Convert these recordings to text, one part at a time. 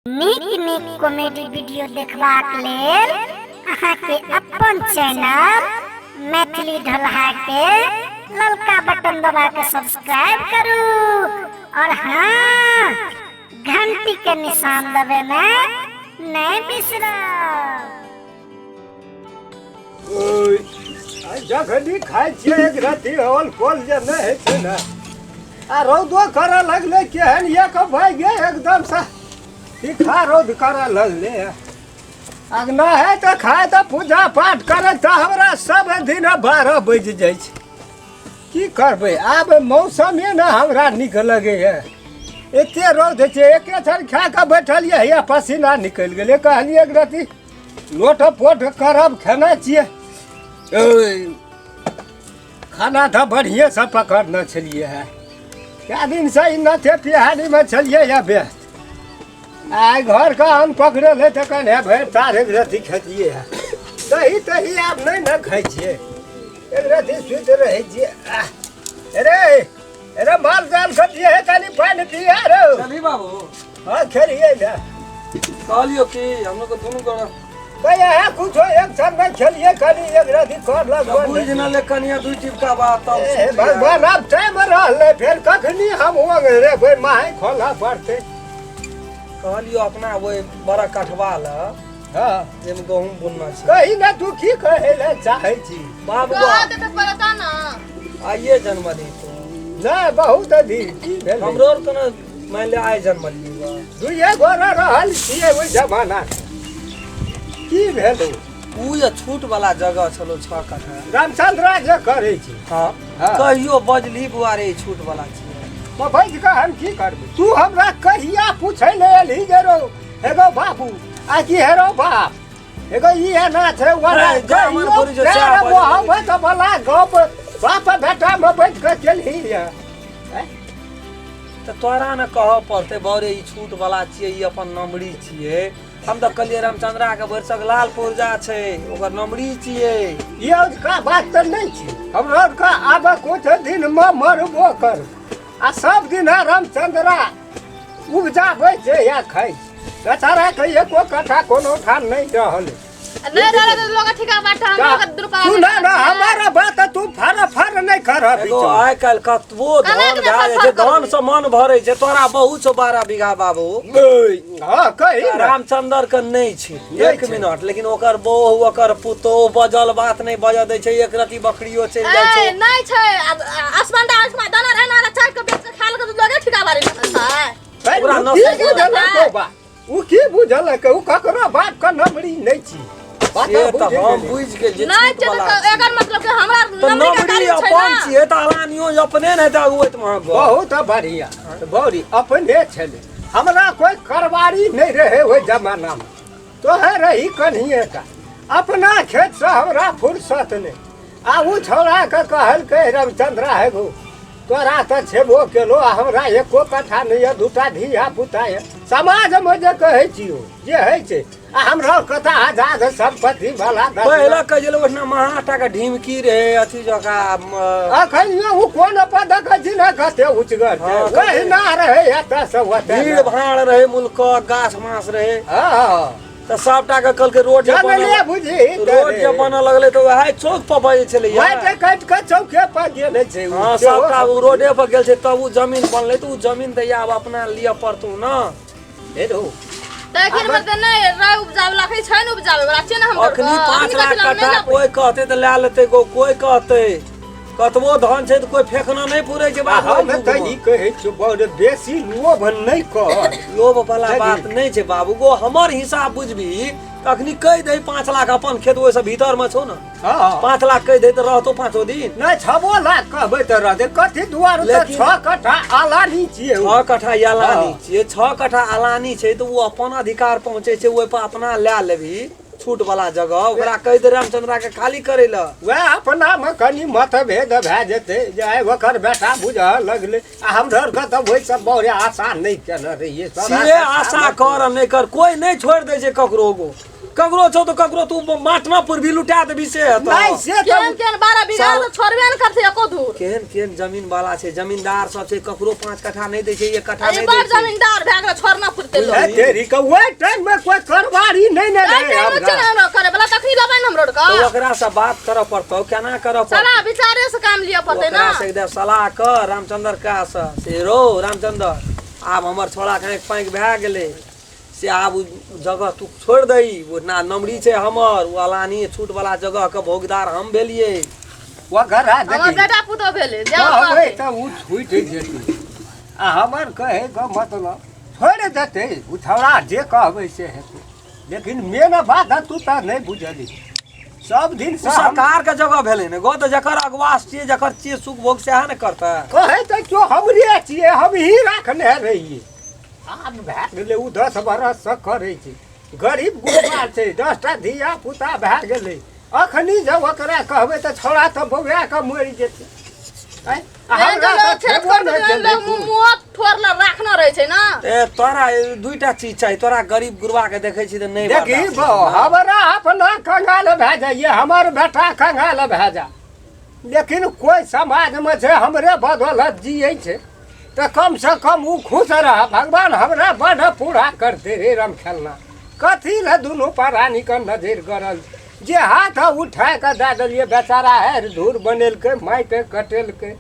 नीक नीक comedy video देखबाक लेल अहाँके अपन चैनल मैथिली ढोलहा के ललका बटन दबा के सब्सक्राइब करू और हाँ, घंटी के निशान दबे में नहीं बिसरब। जखनी खाइ छियै एक रत्ती होल कोल जे नहि होइ छै ने, आ रौदो करऽ लगलै केहन एक भए गेल एकदमसँ तीखा रौद करऽ लगलै। आग नहि है तऽ खाय तऽ पूजा पाठ करऽ तऽ हमरा सब दिन 12 बजि जाइ छै। की करबै, आब मौसमे ने हमरा नीक लगैए। एते रौद होइ छै, एके क्षण खा कऽ बैठलियै, हैया पसीना निकलि गेलै। कहलियै एक रत्ती लोट पोट करब, खेना छियै। खाना तऽ बढ़िएसँ पकड़ने छलियै हँ, कए दिनसँ ई नथे पिहानीमे छलियै हँ व्यस्त। आइ घरके अन्न पकड़ेलै तऽ कने भरि तार एक रत्ती खेतियै हँ। दही तही आब नहि ने खाइ छियै, एक रत्ती सुति रहै छियै। अरे अरे, माल जाल खतियै है, कनि पानि पिया रो। चली बाबू। हाँ, खेलियै ने। कहलियो कि हम लोग दुनू गोड़ा कहिया है कुछो एक क्षण में खेलिए, कनि एक रत्ती कर लग। बुझ न ले कनिया दू टिपका बात तब। हे भगवान, आब टाइम रहलै, फेर कखनी हम रेबै, माहे खोलऽ पड़तै। कहलियो अपना ओहि बड़ा कठवा ल जाहिमे गहूँम बुनना छै। कही ने, तू की कहै लए चाहै छी? बाबू कहत तऽ पड़ता ना। आइए जन्मली तू? नहि, बहुत अधिक की भेलै? हमरो आर कोनो मान ले आइ जन्मली बा। दुइए गोरा रहल छियै ओहि जमाना की भेलै? उ जे छूट वाला जगह छलो 6 कट्ठा रामचंद्रा जे करै छै। हाँ। हाँ। कहियो बजली बुआ रे, छूट वाला छियै। बैठ कऽ हम की करबै? तू हमरा कहिया पूछै ले एलही जे रौ एगो बाबू आ की हेरो बाप एगो ई एना छै ओना? अरे, जा मन करी जो चाह बजै। मोहब्बत वाला गप बाप बेटा मे बैठ कऽ केलही ये। तऽ तोरा ने कहऽ पड़तै बौरे, ई छूट वाला छियै, ई अपन नमरी छियै। हम तऽ कहलियै रामचंद्रा के भरिसक लाल पुर्जा छै, ओकर नमरी छियै। ई औरका बात तऽ नहि छै, हमरा औरका आब कुछ दिन मे मरबो कर आ सब दिन रामचंद्रा उपजाबै छै या खाइ छै। बेचारा के एको कट्ठा कोनो ठाम नहि रहल। नहीं रहले तो लोग ठिका बाटा हम लोग दू रुपया। सुन ने हमारा बात, तू फर फर नहि कर। एगो आइ काल्हि कतबो केना धन के भए जाइ छै, फर फर धन से मन भरै छै। तोरा बहुत छौ 12 बीघा बाबू। हाँ, कही ने। रामचंद्र के नहि छै। नहि एक छै। मिनट, लेकिन ओकर बहु ओकर पुतोह बजल बात नहि बजऽ दै छै, एक रति बकरियो चलि जाइ ए छै। नहीं छै, आसमान दा आसमान दाना रहे ना, चाट के बेच के खा लके लोगे ठिका बारी छै। ओकरा उ की नसै बुझलक ओ बात? उ की बुझलक? उ ककरो बाप के नमरी नहि छी। बात से तऽ बुझि हम गेलियै। बुझि गेल जे नहीं छूट छै वाला तऽ छै। एकर मतलब कि हमरा तऽ नमरी के नमरी गाड़ी छै अपन ना। छियै तऽ अलानियो अपने ने हेतै अगुवैत महग। बहुत बढ़िया बौरी, अपने छलै, हमरा कोइ करबारी नहि रहै ओहि जमानामे। तोहे रही कन्हिए का, अपना खेतसँ हमरा फुर्सत नहि। आ ओ छौड़ाके कहलकै रामचंद्रा, हेगो तोरा तऽ छेबो केलो आ हमरा एको कट्ठा नहि यऽ, दूटा धिया पुता यऽ। समाजमे जे कहै छियौ जे होइ छै, आ हमरा कतऽ आजाद सम्पत्ति वाला। पहिले कहै छलै ओहिठिना महाटा के ढिमकी रहै अथी जकाँ। अखन ओ कोन पदक छी ने, कते उचगर छै। हाँ, कते। ओहिना रहै एतऽ से ओतऽ भीड़ भाड़ रहै, मुल्क गाछ मास रहै। तऽ सबटा के कहलकै रोड जे जंगले बनल बुझी। रोड जे बनऽ लगलै तऽ वएह चौक पर बजै छलै। माटि काटि कऽ चौके पर गेल छै उ। हँ, सेहो। सबटा ओ रोडे पर गेल छै, तब ओ जमीन बनलै, तऽ ओ जमीन तऽ आब अपना लिअ पड़तौ ने। हे रौ। तऽ एखन मतलब नहीं रह उपजावे ला छै ने, उपजावे वाला छै ने हम। अखनी 5 लाख कट्ठा कोई कहतै तऽ लए लेतै गो, कोई कहतै कतबो धन छै तऽ कोई फेकना नहि पुरै छै आ बाबू। हम तऽ ई कहै छियौ बड़ बेसी लोभ नहि कर। लोभ वाला बुझलियै? बात नहि छै बाबू गो, हमर हिसाब बुझबी तऽ अखनी कहि दही 5 लाख अपन खेत ओहिसँ भीतर मे छौ ने। 5 लाख कहि दही तऽ रहतो पाँचो दिन। नहि, 6 लाख कहबै तऽ रहतै, कथी दुआरे तऽ लेकिन- 6 कट्ठा आलानी छियै उ। 6 कट्ठा अलानी छियै, 6 कट्ठा अलानी छै तऽ ओ अपन अधिकार पहुँचै छै, ओहि पर अपना लए लेबही छूट वाला जगह। ओकरा कहि दे रामचंद्रा के खाली करै लए। वएह अपनामे कनि मतभेद भए जेतै जे आइ ओकर बेटा बुझऽ लगलै आ हमरा आरके तऽ ओहि सब बड़े आशा नहि केने रहियै। से आशा कर आ नहि कर, कोई नहि छोड़ि दै छै ककरो गो। ककरो छौ तऽ ककरो तू माटना पर भी लुटा देबी से हेतौ। नहि से तऽ केहन केहन 12 बीघा साल- तऽ छोड़बे ने करतै एको धूर। केहन केहन जमीन वाला छै, जमींदार सब छै, ककरो 5 कट्ठा नहि दै छै, 1 कट्ठा अरे नहि बड़ दै छै। जमींदार भए गेलै, छोड़ना पुरतै लोक। हे तेरी के ओहि टाइम में कोई करबारी नहीं ने एहि रहे टाइममे हमरा। छै ने हमरा करे बला, तखनी लेबै ने हमरो तऽ के। ओकरा से बात करऽ पड़तौ, केना करऽ पड़तौ? सलाह विचारे से काम लिअ पड़तै ने। ओकरा से एकदम सलाह कर रामचंद्र का से, से रौ रामचंद्र, आब हमर छोड़ा के आँखि पाँखि भए गेलै, से आब उ जगह तू छोड़ि दही, ओ ना नमरी छै हमर, ओ अलानी छूट वाला जगह के भोगदार हम भेलियै। ओकरा हमर देखी बेटा पुतोह भेलै, जाउ कहबै करतै। तऽ ओ छूटि जेतै, आ हमर कहैके मतलब छोड़ि देतै ओ छौड़ा, जे कहबै से हेतै। लेकिन मेन बात तू तऽ नहि बुझली सब दिन ओ से हम सरकार के जगह भेलै ने गो, तऽ जकर अगवास छियै, जकर छियै सुख भोग, सएह ने करतै। कहै तऽ क्यो हमरे छियै, हमही राखने रहियै। आब भए गेलै ओ 10 बरससँ करै छै, गरीब गुरबा छै, 10टा धिया पुता भए गेलै। अखनी जब ओकरा कहबै तऽ छौड़ा तऽ बौआ कऽ मरि जेतै। आँय? आ एहन हमरा जे तऽ लोक खेत खेबो करतै नहि तऽ केलै लोक मुँह ठोर लग राखने रहै छै ने। ए तोरा दुईटा चीज चाही, तोरा गरीब गुरबा के देखै छी तऽ नहि देखी बर्दाश्त बौ, होइए। हमरा अपना कंगाल भए जाइए, हमर बेटा कंगाल भए जा, लेकिन कोइ समाजमे छै हमरे बदौलत जियै छै तऽ कमसँ कम ओ खुश रह। भगवान हमरा बड्ड पूरा करते रे राम खेलना। कथी लए दुनू प्राणीके नजरि गड़ल जे हाथ उठा कऽ दए देलियै, बेचारा हेर धूर बनेलकै, माटि कटेलकै,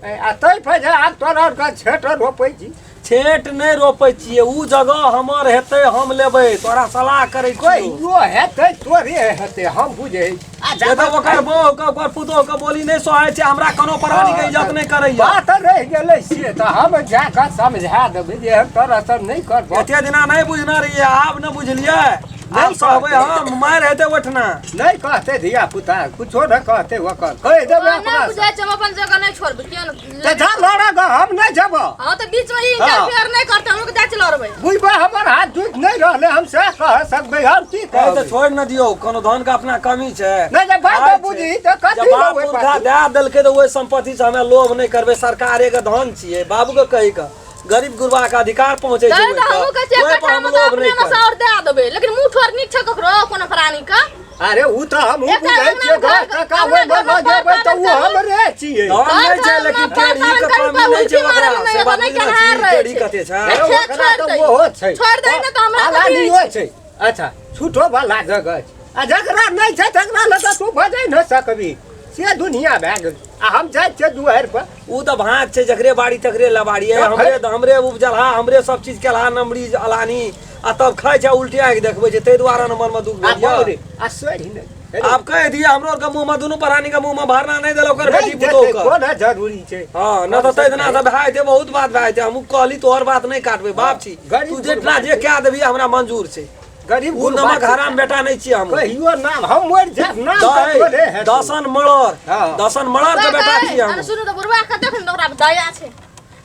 आ ताहि पर जे आब तोरा आरके छेट रोपै छी। छेट नहि रोपै छियै, उ जगह हमर हेतै, हम लेबै, तोरा सलाह करै छियौ। कहियो हेतै तोरे हेतै, हम बुझै छी। आ से तऽ ओकर बहु के ओकर पुतोह के बोली नहि सहै छै, हमरा कोनो प्राणी के इज्जत नहि करैया। बात रहि गेलै से तऽ हम जा कऽ समझा देबै जे एहन तरहसँ नहि करबऽ। एते दिना नहि बुझने रहियै, आब ने बुझलियै, आब सहबै हम, मारि हेतै ओठना। नहि कहतै धिया पुता, कुछो नहि कहतै, ओकर कहि देबै नहि अपना बुझाइ छै, हम अपन जगह नहि छोड़बै, किया तऽ जा लड़ऽ गऽ, हम नहि जेबऽ। हँ तऽ बीच में ई इंटरफेयर नहि करतै, हमरो के जाइ छी लड़बै। बुझबै हमर हाथ टूटि नहि रहलै, हम सएह कह सकबै, हम की कहै तऽ कहबै? छोड़ि ने दियौ, कोनो धन के अपना कमी छै? नहि जे बात खाइ छै। बुझी तऽ कथी जब बाप लेबै पुरखा पाछू? दए देलकै तऽ ओहि संपत्ति से हमे लोभ नहि करबै, सरकारे के धन छियै। बाबू के कहि के गरीब गुरबा के अधिकार पहुंचे छै तैं ओहि तऽ हमहूँ पर, कहै छियै ओहि पर कट्ठा हम मे तऽ लोभ अपने नहि मे से करबै। और दए देबै, लेकिन मुँह ठोर नीक छै ककरो कोनो प्राणी के? अरे उ तऽ हमहूँ एकटा बुझै अंगना छियै, घर- 10 टका अंगना ओहिमे घरमे लऽ जेबै तऽ उ पार पार हमरे छियै। धन नहि घर छै घरमे लेकिन पार टेढ़ी पार के करू कमी तऽ नहि छै उल्टी ओकरा, मारल से नहि बात नहि बुझने केनहार छी, रहै टेढ़ी छै। कते छै। अरे खेत ओकरा छोड़ि तऽ दै। ओहो छै, छोड़ि दै ने तऽ हमरा कथी अलानियो छै। अच्छा छूटो वाला जगह छै, आ जकरा नहि छै तकरा लऽ तऽ तू बजै नहि सकबी, से दुनिया भए गेल। आ हम जाइ छियै दुआरि पर। उ तऽ भाँज छै, जकरे बाड़ी तकरे लबाड़ी है। तऽ हमरे हमरे उपजलहा, हमरे सब चीज केलहा नमरी अलानी, आ तब खाइ छै उल्टी आँखि देखबै छै, ताहि दुआरे ने मनमे दुख आ भेल यऽ। बाउ रे, आ सही नहि आब कहि दिअ, हमरो आरके मुँहमे दुनू प्राणी के मुँहमे भरना नहि देलक ओकर नहि बेटी देतै, पुतोह के। कोना जरूरी छै? हँ न तऽ ताहि दिना से भए जेतै, बहुत बात भए जेतै। हमहूँ कहली तोहर बात नहि काटबै, बाप छी गरीब तू, जेतना गुरबा जे छै। कए देबही हमरा मंजूर छै। गरीब उ गुरबा नमक छै। हराम बेटा नहि छियै हम। कहियो नाम हम मरि जायब, नाम ककरो हेतै। दसन मड़र हँ। दसन मड़र के बेटा छियै हम। अरे सुनू तऽ, बुढ़बा के देख ने, ओकरा दया छै,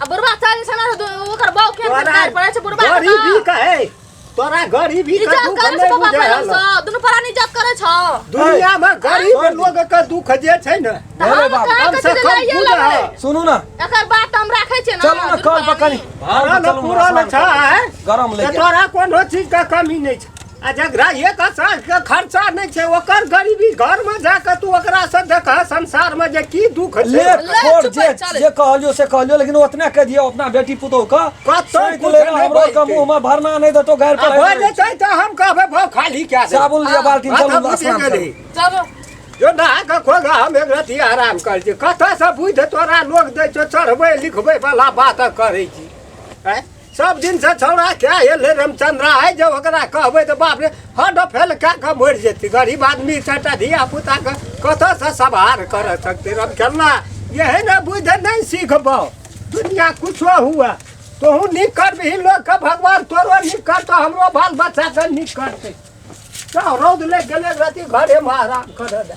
आ बुढ़बा चल छै ने तऽ ओकर बाउ केहन तोरा गारि पड़ै छै बुढ़बा के गरीबी तऽ। कहे तोरा गरीबी के इज्जत दुख करै छै नहि बाबा बुझै पहिल हल। सँ, दुनू प्राणी इज्जत करै छौ। दुनिया में गरीब छोड़ दे। लोग के दुख जे छै ने तऽ भेलै हम बाबू। कहाँ कम से कहै छियै जे कम लइए बुझ। लेबै। सुनू ने, एकर बात हम राखै छियै ने। चलू ने दुनू कल पर प्राणी। कनि भरल चलू ने, पुरल स्नान छै करू। गरम तऽ लागि गेल। तोरा कोनो चीज के कमी नहि छै, आ जकरा एक साँझ के खर्चा नहि छै ओकर गरीबी घर में जाके तू ओकरा से देख संसार में जे की दुख छै। ले ले, छोड़ चुप जे चल। जे कहलियो से कहलियो, लेकिन ओतने कह दियो अपना बेटी पुतोह के कतौ सैंत कुछ ले नहि हमरो के बजतै। मुंह में भरना नहीं देतो गारि आ पर। भऽ जेतै तऽ हम कहबै भाव खाली कए दे। साबुन लिअ, बाल्टीन, माथा चलू बुझि स्नान करू। गेली। चलू। जो नहा कऽ खोगा, हम एक रति आराम करै छी। कतऽसँ बुझि तोरा लोक दै छौ? चढ़बै लिखबै वाला बात करै छी। आँय? सब दिनसँ छौड़ा क्या एलै रामचंद्रा, आइ जब ओकरा कहबै तऽ बाप रे, हड फेल कए कऽ मरि जेतै। गरीब आदमी चारिटा धिया पुताके कतऽसँ सम्हार करऽ सकतै? रामखेलना यही ने बुझि नहि सीखबौ। दुनिया कुछो हुए, तोहूँ नीक करबिही लोकके, भगवान तोरो नीक करतौ, हमरो बाल बच्चाके नीक करतै। चल, रौद लागि गेलै, रति घरेमे आराम करऽ दे।